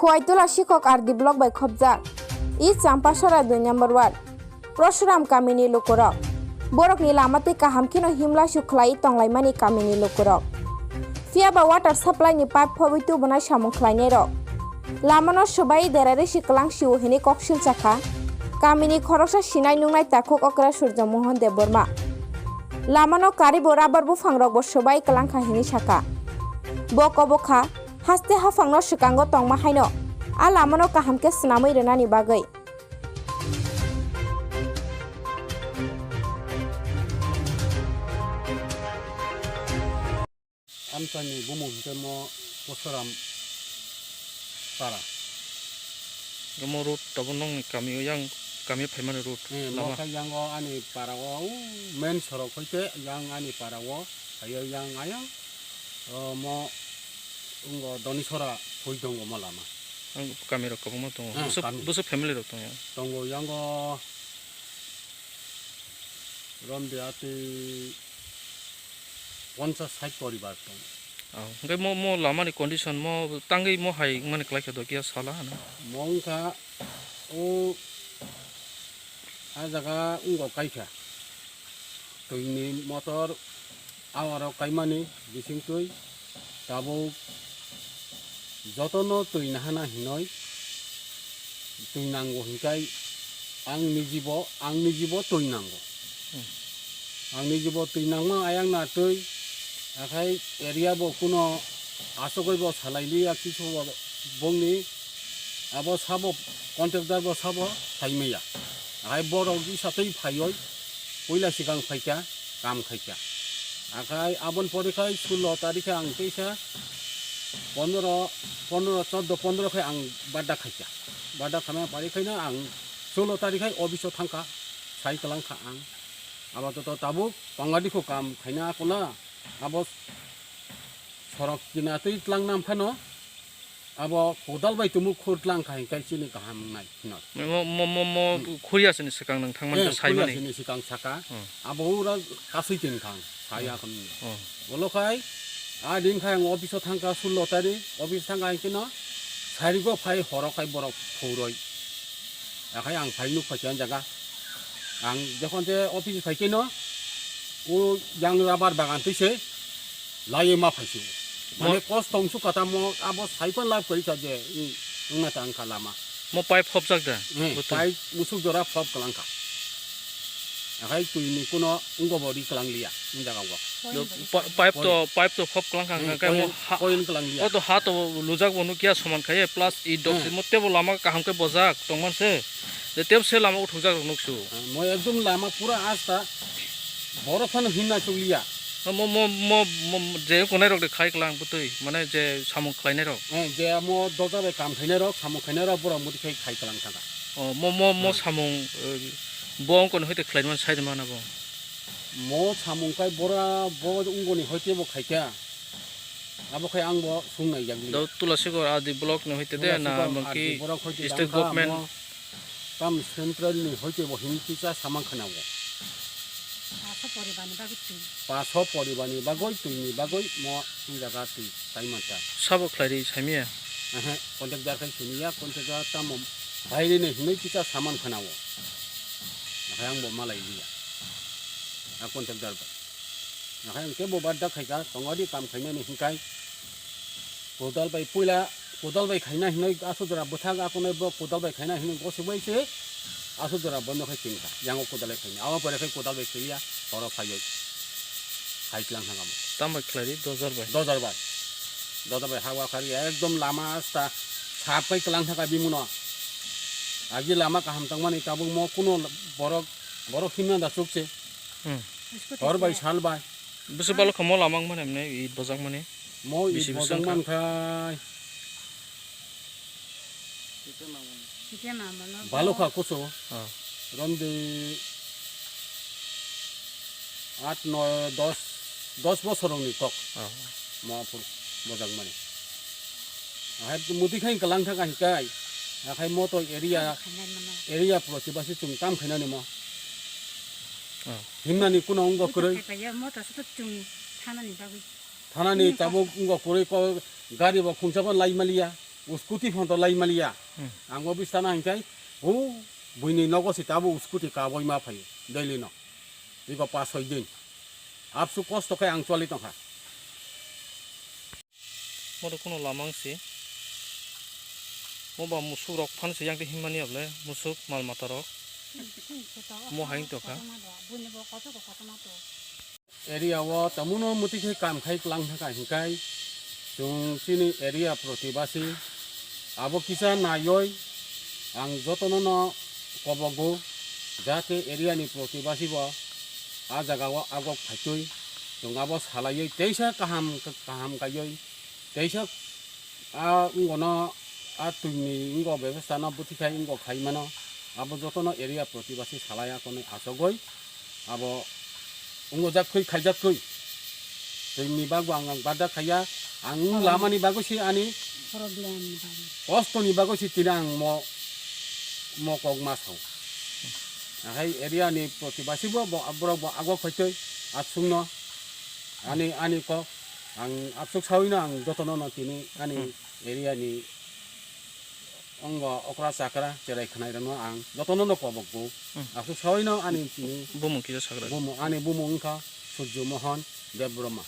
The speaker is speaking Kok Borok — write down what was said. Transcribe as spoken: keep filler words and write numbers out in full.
Khowai Tulasikhok R D block bai khopjak. East Champasara dui number ward. Prosuram kamini lukurok. Borokni lama twi kaham kheno himlaisu khlai tonglaimani kamini lukurok. Phiyaba water supply ni pipe phobwi tubunai samung khlainairok. Lamano swbai dera risi kwlang sio hwnwi kok silchakha. Kamini khoroksa sinai nungnai takhuk okra Surjo Mohan Debbarma. Lamano karibo rubber buphangrokbo swbai kwlangkha hwnwi sakha. Bo kobokha, haste haphangno swkango tongma haino a lamano kaham khe swnamwi rwnani bagwi. Amchaini bumung hwnkhe mo Posoram para. Omo road tabuk nokni kami o yang kami phaimani road lama. Mo khe yang o ani para o, o main sorok hoite yang ani para o, phaiyo yang ayang, o mo wngkha Donisora phui tongo mo lama. Ang kami rok kwbangma tongo. Hmm, bwswk, kami. Bwswk family rok tongo. Tongo yang o romde atwi ponchas sait poribar tongo. Oh, hwnkhe mo, mo lamani condition mo tangwi mo hai mani kwlai kha do kiya sala hano. Mo wngkha o a jaga wngkha kaikha. Twini motor awarok kaimani bisingtwi tabuk jotono twi nahana hinoi twi nango hinkai ang nijibo, ang nijibo twi nango. Hmm. Ang nijibo twi nangma ayang na twi, akhai area bo kuno asogoi bo salai liya kisu bo bongni abo sabo contractor bo sabo saimaya. Akhai borok isa twi phaioi puila sikang phaikha. Kam khaikha. Akhai aboni pore khai sullo tarikhe ang teisa pondro, pondro, chordo, pondro khai ang badda khaikha. Badda khana pari khaina ang sullo tarikhe office o thangkha, sai kwlangkha ang. Abo to, to tabuk tongadi kho kam khaina kona abo sorok kina twi tlang nam phano. Abo kodal bai tumu khur tlang kha hinkai chini kaham wngnai hino. Mo, mo, mo, mo khuri asini swkang nwng thangmani Eh, ta khuri saimani. Asini swkang saka. Hmm. Abo ura kasui tin khang saya Hmm. Kon. Hmm. Bolo khai a din khai ang office o thangkha sullo tari office thangkha hinkhe no sarigo phai horo khai borok phuroi. Akhai ang phai nuk phai jaga. Ang jokhon je office phai khe no o yang rubber bagan twi se Laiwi ma phaisio. Mane mo- kosto wngsu kata mo abo saipan lab kori kha je, wng-, wngna ta wngkha lama. Mo pipe phopjak da? Hmm, bwtwi. Pipe musuk jora phop kwlangkha. Akhai twi ni kuno wngbo bo ri kwlang liya, wng jaga o. Do pa-, pipe to, pipe to phop kwlangkha, hmm, hwnkhe mo coil, ha, coil kwlang liya. O to ha to lujak bo nukya soman khai, plus i dok hmm. Mo tebo lama kaham khe bojak tongman se. Je tebo se lama uthukjak rok nuksu. Mo ekdom lama pura asta borok phano hinna chukliya. Mo, mo, mo, mo, je konai rok de khai klang bwtwi, mane je samung khlainai rok. Eh, je mo doja bai kam khainai rok, samung khainai rok, borok muti khai khai klang thangkha. Oh, mo, mo, mo hmm. Samung, eh, bo ongkoni hoite khlaimani sai mano bo. Mo samung kai bora, bo ongkoni hoite bo khaikha. Abo khai ang bo sung nai jak liya. Do Tulasigor R D block ni hoite de na Tulasigor mangki R D block hoite state tangkha government? Amo tam central ni hoite bo hini kisa samang khana bo. Paso poribar ni bagwi twi. Paso poribar ni bagwi twi ni bagwi mo jaga twi sai manta. Sabo khlai ri saimiya? Ehe, contractor khai siniya, contractor tamo baire ni hinoi kisa saman khana bo. Akhai ang bo malai liya. A contractor bai. Nakhai ang kebo badda khaika, tongodi kam khainani hinkai. Kodal bai puila, kodal bai khaina hinoi asuk jora bwthak akonai bo kodal bai khaina hinoi gosok bai se asuk jora bondo khai tingkha. Yango kodal bai khaina. Abo pore khai kodal bai khaiya, toro phaioi. Khai tlang thang amo. Tam bai khlai di, dojar bai. Dojar bai. Dojar bai hawa khari ekdom lama asta sap kai tlang thaka bimuno. Agi lama kaham tangmani tabuk mo kuno borok, borok himna da chukse. Hmm. Hor bai sal bai. Bwswk balwk kha mo lama wngmani, emne it bojak mani? Mo it bisi bisi bojak wngkha? Mankhai. Balwk kha kusu. Ah. Romdi at, noi, dos, dos bosor ni kok. Ah. Mo aphuru bojak mani. Ahai muti khai kalang thaka hikai. Akhai mo to area, area protibasi chung tam khainani mo. Ah. Himnani kuno wngkha kwrwi. Motor se to chung thanani bagwi. Thanani tabuk wngkha kwrwi ko gari bo khungsa bo lai maliya. Uskuti phonto lai maliya. Hmm. Ang o bistana hingkai, o buini nogo si tabo uskuti kaboi ma phaio, daily no. Iko pa soi din. Absu kosto khe ang choli tongkha. Mo do kuno lamang si. Mo ba musuk rok phan si yang te himmani able musuk mal mata rok. Mo hain tokha. Area o tamuno muti khe kam khai klang thangkha hingkai chwng chini area protibasi abo kisa naioi ang jotono no kobogo jate area ni protibasi bo a jaga o agok phaitwi chwng abo salaioi teisa kaham kaham kaioi teisa a wngno a twini wngno bebostha no bwtwi khai wngno khai mano abo jotono area protibasi salai akonwi achogoi. Abo wngojak thwi khaijak thwi. Tei ni bagwi ang, ang barda khaiya. Ang wng lamani bagwi se ani Problem ni bagwi. Kosto ni bagwi se tini ang mo, mo kok ma sao. Ahai area ni protibasi bo, bo, borok bo agok phaitwi atsungno. Ani, ani kok ang atsuk sawi no ang jotono no tini ani area ni Ongo okra chakra cherai khwnai rwno ang jotono no kobok bo. Hmm. Aswk sawi no ani tini Bumung kisa sakra. Bumung, ani bumung wngkha Surjo Mohon Debbarma.